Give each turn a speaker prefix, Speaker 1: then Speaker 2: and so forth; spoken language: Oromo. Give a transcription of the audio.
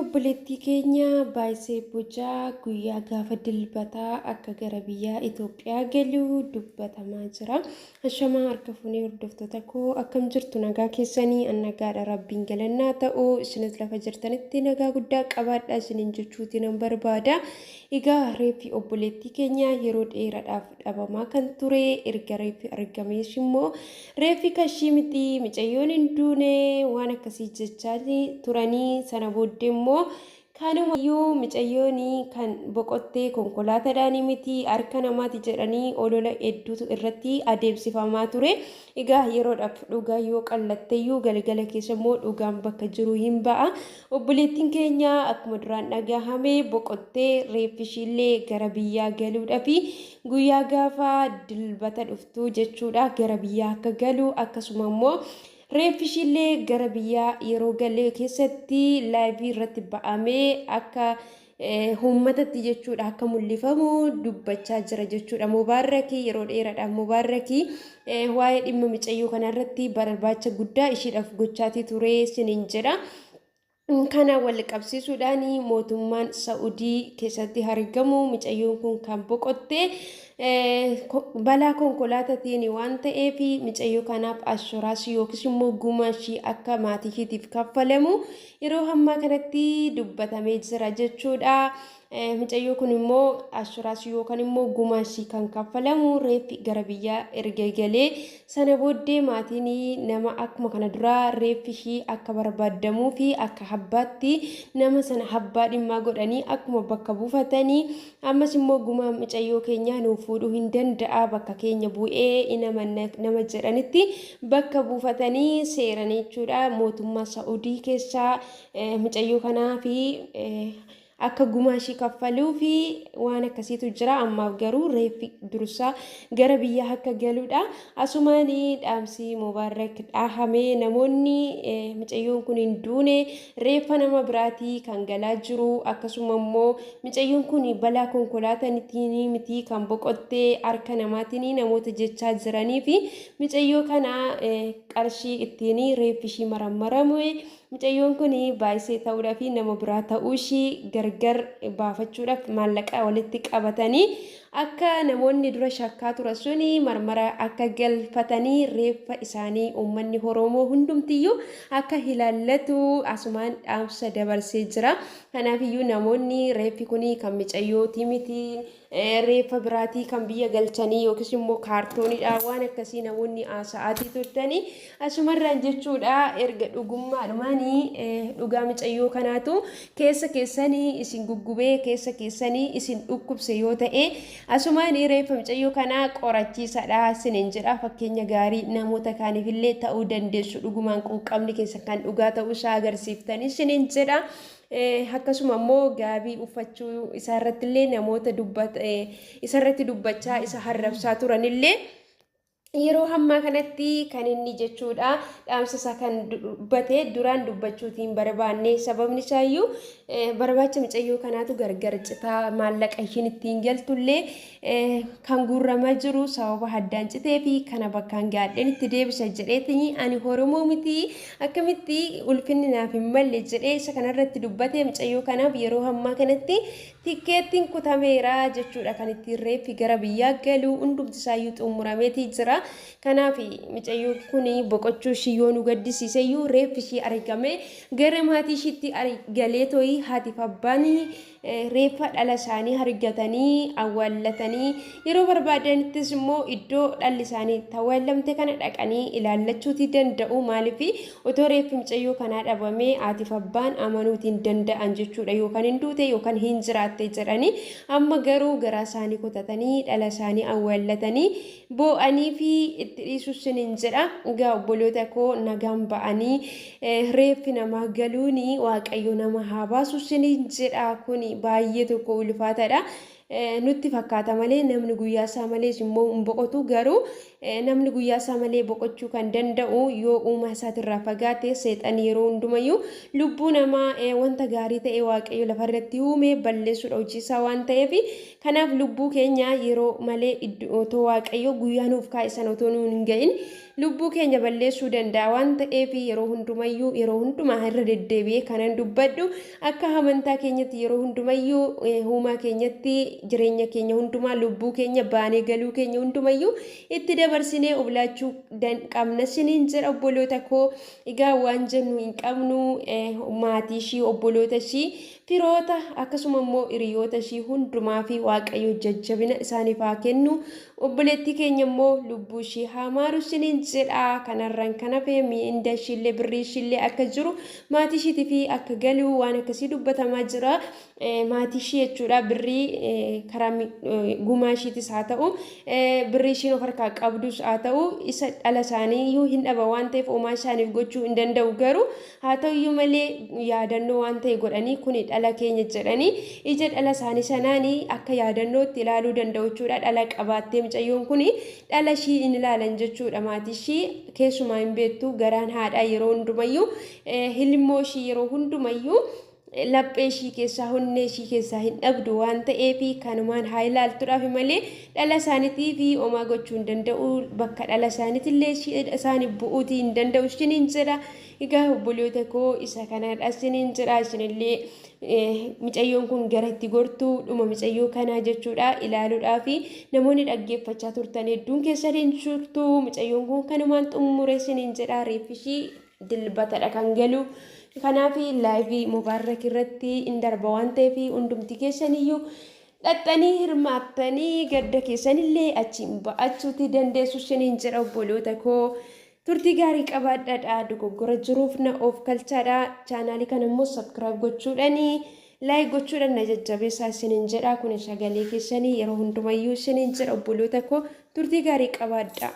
Speaker 1: obboleettii keenya Baayisee Bocaa guyyaa gaafa Dilbataa akka gara biyyaa Itoophiyaa galu dubbatamaa jira. Ashamaa harka fuunee hordoftoota koo, akkam jirtu? Nagaa keessanii? An nagaadha, Rabbiin galannaa ta'u. Isinis lafa jirtanitti nagaa guddaa qabaadha isiniin jechuuti nan barbaada. Egaa reeffi obboleettii keenya yeroo dheeraadhaaf dhabamaa kan ture, erga reeffi argamees immoo reeffi kashii miti, micayyoon hin duune, waan akkasii jechaa turanii. Sana booddee immoo kanumayyuu micayyoon kan boqottee konkolaataadhaan miti, harka namaati jedhanii olola hedduutu irratti adeemsifamaa ture. Egaa yeroodhaaf dhugaa yoo qallatteeyyuu, galgala keessa immoo dhugaan bakka jiru hin ba'a. Obboleettiin keenya akkuma duraan dhagahame boqottee, reeffi ishiillee gara biyyaa galuudhaaf guyyaa gaafa Dilbata dhuftu jechuudha gara biyyaa akka galu, akkasuma immoo reeffi ishiillee gara biyyaa yeroo galee keessatti live irratti ba'amee akka uummatatti jechuudha akka mul'ifamu dubbachaa jira jechuudha. Mubaarrakii yeroo dheeraadhaaf Mubaarrakii waa'ee dhimma micayyoo kanarratti barbaacha guddaa ishiidhaaf gochaatii ture siniin jedha. Kana wal qabsiisuudhaan mootummaan Sa'udii keessatti argamu micayyoon kun kan boqotte balaa konkolaataatiin waan ta'eef, micayyoo kanaaf ashoraasii yookiis immoo gumaa ishii akka maatii ishiitiif kaffalamu yeroo ammaa kanatti dubbatamee jira jechuudha. Micayyoo kun immoo ashoraasii yookaan immoo gumaa ishii kan kaffalamu reeffi gara biyyaa erga galee, sana booddee maatiin nama akkuma kana duraa reeffi ishii akka barbaadamuu fi akka habbaatti nama sana habbaa dhimmaa godhanii akkuma bakka buufatanii, ammas immoo gumaa micayyoo keenyaa nuuf fuudhuu hin danda'a, bakka keenya bu'ee nama jedhanitti bakka buufatanii seeran jechuudha. Mootummaa Sa'udii keessaa micayyoo kanaa fi akka gumaa ishii kaffaluu fi waan akkasiitu jira. Ammaaf garuu reeffi dursaa gara biyyaa akka galuudha. Asumaan dhaamsi Mubaarrak dhahamee, namoonni micayyoon kun hin duune, reeffa nama biraatii kan galaa jiru, akkasuma immoo micayyoon kun balaa konkolaataatiin miti kan boqottee, harka namaatiin namoota jechaa jiranii fi micayyoo kana qarshii ittiin reeffi ishii marammaramu, mucayyoon kun Baay'isee ta'uudhaa fi nama biraa ta'uu ishii gargar baafachuudhaaf maallaqa walitti qabatanii, akka namoonni dura shakkaa ture suni marmara akka galfatanii, reeffa isaanii uummanni Oromoo hundumtiyyuu akka ilaallatu asumaan dhaamsa dabarsee jira. Kanaafiyyuu namoonni reeffi kun kan micayyooti miti, reeffa biraatii kan biyya galchanii yookiis immoo kaartoonidha, waan akkasii namoonni haasa'aatii turtanii, asumarraan jechuudha erga dhugummaadhumaanii dhugaa micayyoo kanaatu keessa keessanii isin guggubee, keessa keessanii isin dhukkubse yoo ta'e, asumaan reeffa micayyoo kanaa qorachiisadha isiniin jedha. Fakkeenya gaarii namoota kaaniif illee ta'uu dandeessu, dhugumaan quuqqamni keessa kan dhugaa ta'uu isaa agarsiiftanii isiniin jedha. Akkasuma immoo gaabii uffachuu isaarratti illee namoota isarratti dubbachaa isa harrabsaa turanillee, yeroo ammaa kanatti kan inni jechuudha dhaamsa isaa kan dubbate duraan dubbachuutiin barbaanne, sababni isaayyuu barbaacha micayyoo kanaatu gargar citaa, maallaqa ishiin ittiin galtullee kan guurramaa jiru sababa addaan citee fi kana bakkaan gaadheen itti deebisa jedheetiin, ani Oromoo miti, akkamitti ulfinni naaf hin malle jedhee isa kanarratti dubbate. Micayyoo kanaaf yeroo ammaa kanatti tikkeettiin kutameera jechuudha. Kan ittiin reeffi gara biyyaa galu hundumti isaayyuu xumurameetii jira. Kanaaf micayyoo kun boqochuu ishii yoo nu gaddisiiseyyuu, reeffi ishii argame gara maatii ishiitti galee tooyi haatiif abbaan reeffa dhala isaanii argatanii awwaallatanii, yeroo barbaadanittis immoo iddoo dhalli isaanii itti awwaallamte kana dhaqanii ilaallachuutii danda'u. Maaliif otoo reeffi micayyoo kanaa dhabamee haatiif abbaan amanuutiin danda'an jechuudha, yookaan hin duute yookaan hin jiraatte jedhanii. Amma garuu garaa isaanii kutatanii dhala isaanii awwaallatanii boo'anii fi itti dhiisus hin jedha. Egaa obboloota koo, nagaan ba'anii reeffi namaa galuuni Waaqayyo nama haa baasu sinin jedha. Kun baay'ee tokko ulfaataadha. Nutti fakkaata malee namni guyyaa isaa malees immoo hin boqotu. Garuu namni guyyaa isaa malee boqochuu kan danda'u yoo uumaa isaatirraa fagaate. Seexan yeroo hundumayyuu lubbuu namaa, wanta gaarii ta'e Waaqayyo lafarratti uume balleessuudha hojii isaa waan ta'eef. Kanaaf lubbuu keenya yeroo malee, otoo Waaqayyo guyyaa nuuf kaa'e sana otoo nuun hin ga'in, lubbuu keenya balleessuu danda'a waan ta'eef, yeroo hundumayyuu, yeroo hundumaa irra deddeebi'ee kanan dubbadhu, akka amantaa keenyatti yeroo hundumayyuu uumaa keenyatti jireenya keenya hundumaa, lubbuu keenya, baanee galuu keenya hundumayyuu itti dabarsinee of laachuu qabna siniin jedha, obboloota koo. Egaa waan jennu hin qabnu. Maatii ishii, obboloota ishii, firoota, akkasuma immoo hiriyoota ishii hundumaa fi Waaqayyo jajjabina isaaniif haa kennu. Obboleettii keenya immoo lubbuu ishii haa maaru siniin jedha. Kanarraan kan hafe miinda ishiillee, birrii ishiillee akka jiru, maatii ishiitii fi akka galu waan akkasii dubbatamaa jira. Maatii ishii jechuudha, birrii karaa gumaa ishiitis haa ta'u, birrii ishiin of harkaa qabdus haa ta'u, isa dhala isaanii iyyuu hin dhaba waan ta'eef homaa isaaniif gochuu hin danda'u. Garuu haa ta'uyyuu malee yaadannoo waan ta'e godhanii, kuni dhala keenya jedhanii, ija dhala isaanii sanaanii akka yaadannootti ilaaluu danda'u jechuudha. Dhala qabaattee mucayyoon kun dhala ishii hin ilaalan jechuudha. Maatii ishii keessumaa hin beektu. Garaan haadhaa yeroo hundumayyuu ilmoo ishii yeroo hundumayyuu laphee ishii keessaa, onnee ishii keessaa hin dhabdu waan ta'eef, kanumaan haa ilaaltuudhaaf malee dhala isaaniitii fi homaa gochuu hin danda'u. Bakka dhala isaaniitillee isaaniif bu'uutii hin danda'u isiniin jedha. Egaa obboloota koo, isa kanadha isiniin jedha. Isinillee mucayyoon kun gara itti gortuu dhuma mucayyoo kanaa jechuudha ilaaluudhaaf namoonni dhaggeeffachaa turtan hedduun keessan hin jirtu. Mucayyoon kun kanumaan xumure isiniin jedha. Reeffi ishii Dilbatadha kan galu. Kanaaf live Mubaarak irratti hin darba waan ta'eef, hundumti keessaniyyuu dhaxxanii hirmaattanii gadda keessanillee achiin ba'achuuti dandeessu isiniin jedha, obboloota koo. Turtii gaarii qabaadhaadha. Dogoggora jiruuf na of kalchaadha. Chaanaalii kana immoo subscribe gochuudhanii, like gochuudhaan na jajjabeessaa isiniin jedha. Kun sagalee keessanii yeroo hundumayyuu isiniin jedha, obboloota koo. Turtii gaarii qabaadha.